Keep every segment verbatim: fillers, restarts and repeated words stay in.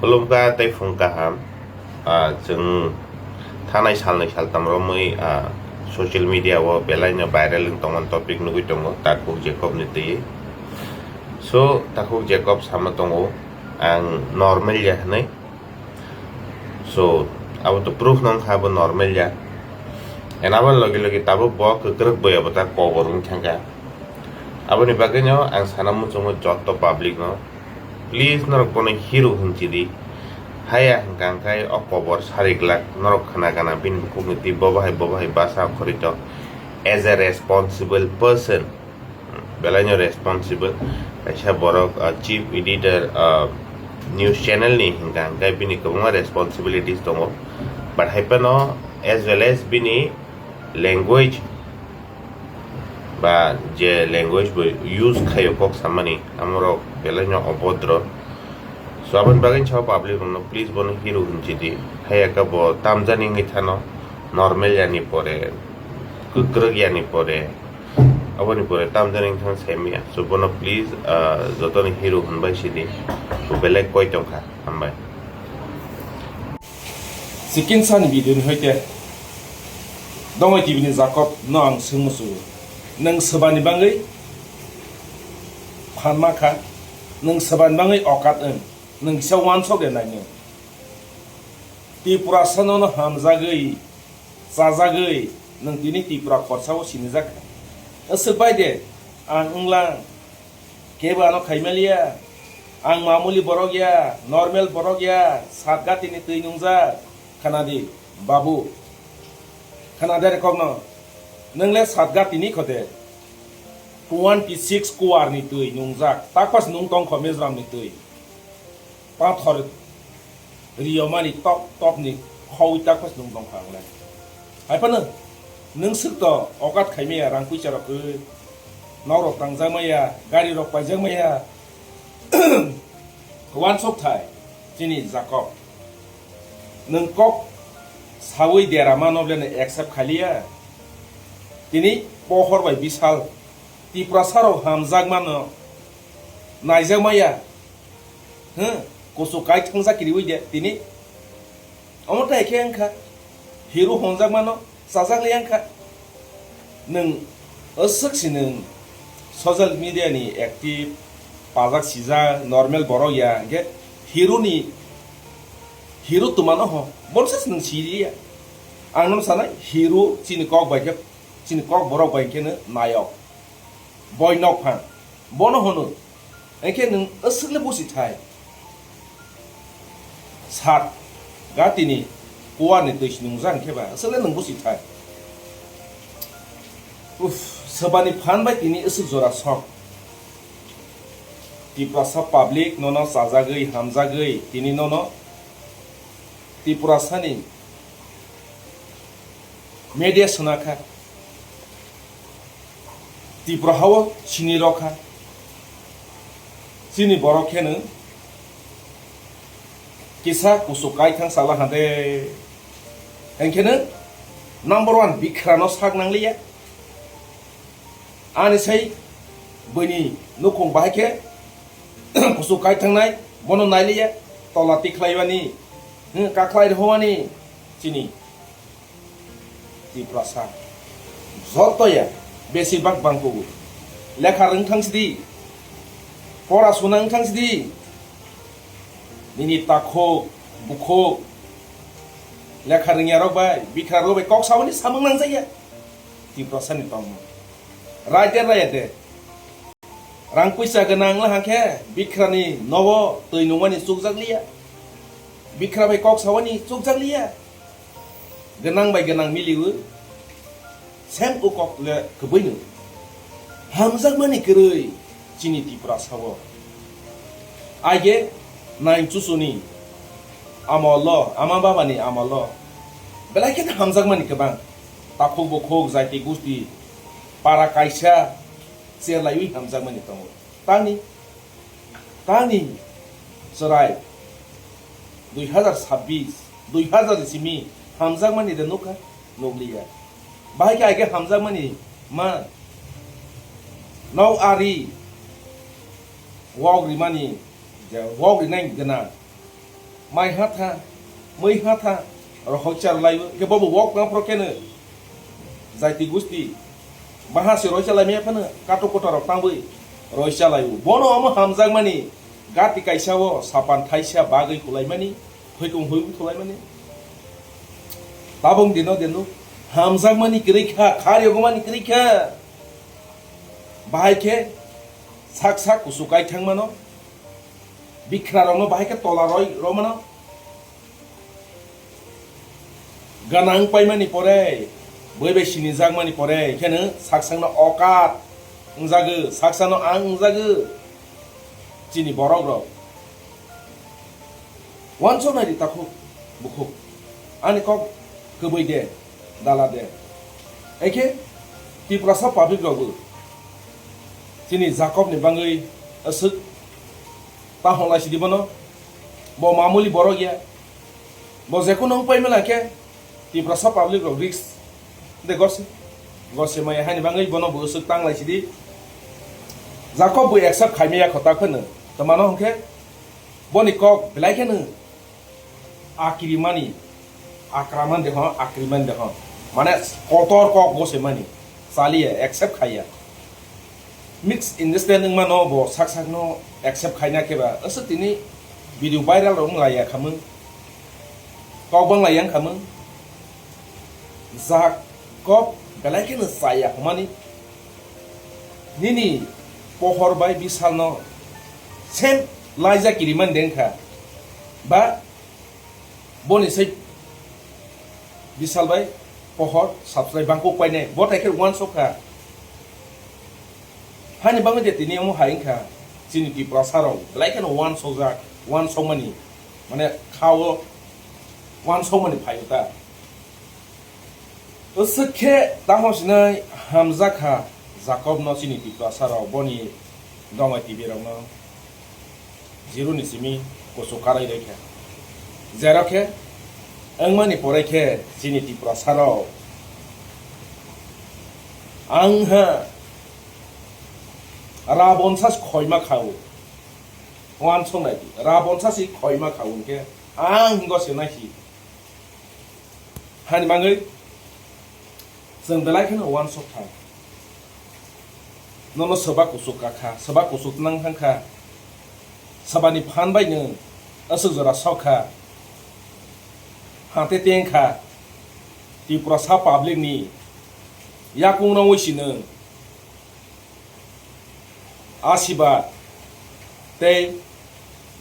Khulumkha tei phung kaham. Ah, chwng thanai salnwi saltam romwi, ah, social media o belai no viral wng tongmani topic nugwi tongo, Takhuk Jacob ni twi. So, Takhuk Jacob sama tongo, ang normal ya hwnwi. So, abo to proof nang kha, abo normal ya. And abo logi logi tabuk bo kwkrwk boya bo ta kobor wng thangkha. Aboni bagwi no ang sana muchungo jotto public no, please norok bono hero hwnchi di. Haya hwnkha hwnkhe o kobor sari glak norok khna gana bini bukhukni twi bo bahai bo bahai basa khori to as a responsible person. Belai no responsible kaisa borok, ah, chief editor, ah, news channel ni hwnkha hwnkhe bini kwbangma responsibilities tongo. But hai phano as well as bini language ba je language bo use khaio kok samani, amorok belai no obodro. So aboni bagwi sao public rokno, please bono hero hwnchi di. Haya khe bo tamjani wngwi thano, normal yani pore, kwkrwk yani pore, aboni pore tamjani wngwi thano saimaya. So bono please, ah, jotoni hero hwnbai sidi, bo belai koi tongkha. Hambai. Chicken sani video ni hoite Dongoi T V ni Jacob no ang swngmusu. Nwng swbani bangwi phanma kha, nwng swbani bangwi okat wng, nwng kisa wansok de nainw. Tiprasa no hamjagwi, chajagwi, nwng tini Tripura khorsa o sinijak kha. Aswk bai de, ang wnglang, kebo ano khaimaliya, ang mamuli borok ya, normal borok ya, satgatini twi nungjak, khanadi, babu, khanadi ari kokno, nwng le satgatini khode, twenty six kuar ni twi nungjak, takpas nung tongkho Mizoram ni twi. Pathor riyomani top top ni khaui takpas nung tongkha ang le. Hai phano nwng swk to okat khaimaya rang puisa rok kwrwi. Nok rok tangjak maya, gari rok paijak maya. Wansok thai chini Jacob. Nwng kok saui dera mano ble nwng accept khaliya. Tini pohor bai bisal Tiprasa rok hamjak mano naijak maya. Huh? Kusu kai thangjak kiriwi de tini. Omo tai khe wngkha. Hero honjak mano chajak le wngkha. Nwng aswk si nwng social media ni active, pajak sijak, normal borok ya, hingke hero ni, hero twmano ho, bonsa si nwng siliya. Ang no sanai, hero chini kok bai khe, chini kok borok bai khe no nayok. Boi nok phan. Bono hono, hingke nwng aswk le busi thai. Sat, ga tini, kuar ni twi si nungjak hingke ba, aswk le nwng busi thai. Uff, swbani phan bai tini aswk jora sok. Tiprasa public nono chajagwi, hamjagwi, tini nono Tiprasani media swnakha, Tripura hao sini rokha, chini borok kheno kisa kusu kaithang sala hade, hengkheno number one Bikrano sak nangliya. Ani sai buini nukhung bahai khe kusu kaithangnai, bono nailiya, tola tikhlaiwani, hmm, kakhlai rwhowani chini Tiprasa. Joto ya, besibak bangkugo. Lekha rwng thang sidi, pora suna wng thang sidi, nini takhuk, bukhuk, lekha rwngya rok bai, bikra rok bai kok saboni samung nangjakya. Tiprasani tongmung. Raide raide. Rang puisa gwnang wngla hangkhe bikrani nogo twi nungmani chukjak liya. Bikra bai kok sawani chukjak liya. Gwnang bai gwnang miliwi. Sem o kok le kwbwino. Hamjakmani kwrwi chini Tiprasa o. Aige nine chusuni amolo, ama babani amolo belai kheno hamjakmani kwbang. Takhuk bukhuk, jaiti gusti, para kaisa cherlaiwi hamjakmani tongo. Tani, tani chwrai dui hazar sabbish, dui hazar ni simi hamjakmani de nukha, nukliya. Bahai khe aige hamjakmani ma nok ari wok rimani, je wok rinai gwnang. Mai ha tha, mui ha tha, rohoi char lai o. Ke bobo wok na pro kene. Jaiti gusti. Baha se roi chalai me phano, kato kota rok tangwi. Roi chalai o. Bono omo hamjak mani. Gati kaisa o, sapan thaisa bagwi kulai mani. Hoikung hoibu kulai mani. Tabung dino dino. Hamjak mani kwrwi kha, khar yogo mani kwrwi kha. Bahai khe sak sak kusu kai thang mano. Bikra rokno bahai khe tola roi romano. Ganang paimani pore, boi bai sinijakmani pore, kheno saksangno okat wngjago, saksano ang wngjago. Chini borok rok. Wansok nai di takhuk, bukhuk. Ani kok kwbwi de, dala de. Ekhe Tiprasa public rokbo chini Jacob ni bangwi aswk ta honglai sidi bono. Bo mamuli borok ya. Bo jekunu wng paimala khe Tiprasa public rok risk de gorse. Gorse maya hani bangwi bono bo aswk tanglai sidi. Jacob bo accept khaimaya khota kheno. Tamano hwnkhe boni kok belai kheno akrimani, akraman deho, akriman deho. Mane kotor kok bo se mani. Chaliya, accept khaiya. Mix understanding mano bo sak sakno accept khaina khe ba. Aswk tini video viral rok wng laiya khamung. Kok bang laiya wng khamung. Jacob belai kheno chaya hwnmani. Nini pohor bai Bisalno same laijak kiriman dengkha. Ba boni sai Bisal bai pohor subscribe bangkuk painai. Bo tai khe wansok kha. Hani bangwi de tini omo hai wngkha. Chini Tiprasa rok belai kheno wansokjak, wansokmani. Mane khao wansokmani phaio ta. Aswk khe tamo sinai hamjakha Jakobno chini Tiprasa rok boni Dongma T V rokno zero ni simi kuchuk karai rwkha. Jero khe wngmani pore khe chini Tiprasa rok ang ha Rabon sas khoima khao. Wansok nai di. Rabon sasi khoima khao hwnkhe ang hingo se nai si. Hani mangwi chwng belai kheno wansok thang. Nono swba kuchuk kakha, swba kuchuk nang thangkha. Swbani phan bai nwng aswk jora sokha. Hate tengkha. Tiprasa public ni yakung rongwi si nwng. Asibad tei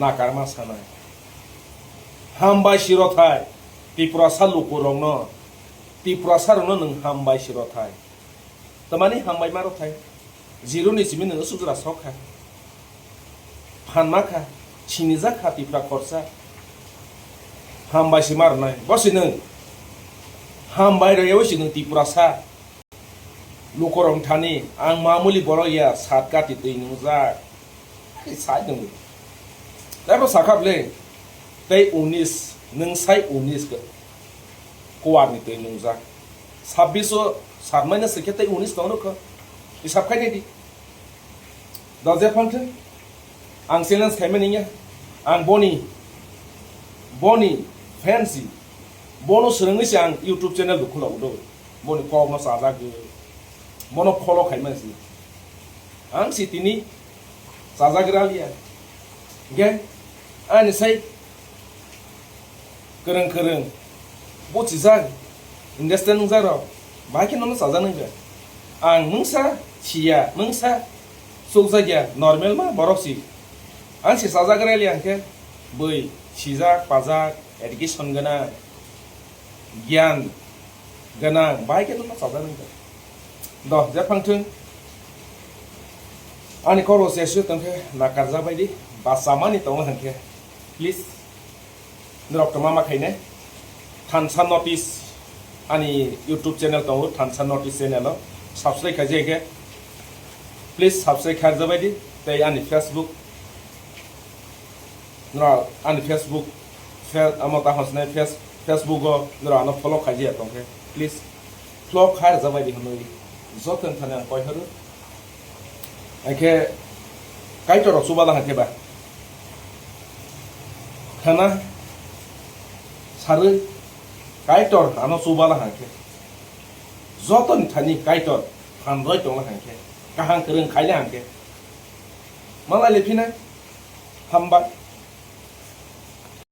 nakarma sanai. Hambai sirothai Tiprasa lukurokno, Tiprasarokno nwng hambai sirothai. Tamani hambai ma rothai. Zero ni simi nwng sujra sokha. Phanma kha, sinijak kha Tipra khorsa. Hambai si ma rwnai. Bo si nwng hambai rwyawi si nwng Tiprasa. Lukurok thani ang mamuli borok ya sat kati twi nungjak. Hai sai nung. Taibo sakha bwle tei unis nung sai unis kuar ni twi nungjak. Sabbish o sat minus khe tei unis tong rwkha. Hisab khai nai di. Dojak phang thung. Ang challenge khaimani ya. Ang boni, boni fan si. Bono swrwngwi se ang YouTube channel bo khulao do. Boni kokno chajagwi. Bono follow khaimani si. Ang si tini chajagra liya. Hingke ani sai kwrwng kwrwng buchijak, understand wngjak rok, bahai khe nono chajaknai bai. Ang mungsa siya, mungsa chukjakya, normal ma borok si. Ang si chajagra liya hingke bui sijak, pajak, education gwnang, giyan gwnang, bahai khe nono chajaknai bai. Do, jephang thung. Ani koro se su tongkhe nakarjak bai di, ba chamani tongo hingkhe. Please, norok tongma ma khainai. Thansa Notice, ani YouTube channel tongo, Thansa Notice channel o. Subscribe khaijak khe, please subscribe khaijak bai di. Tei ani Facebook, norok ani Facebook, fe-, amo ta hosnai Face-, Facebook o norok ano follow khaijak tongkhe. Please, follow khaijak bai di hwnwi joto thani ang koi horo. Hingke Kaitor rok chubala hingke ba. Khana Harwi Kaitor ano chubala hangkhe, jotoni thani Kaitor hamroi tongla hangkhe, kaham kwrwng khaila hangkhe, malai le phinai. Hambai.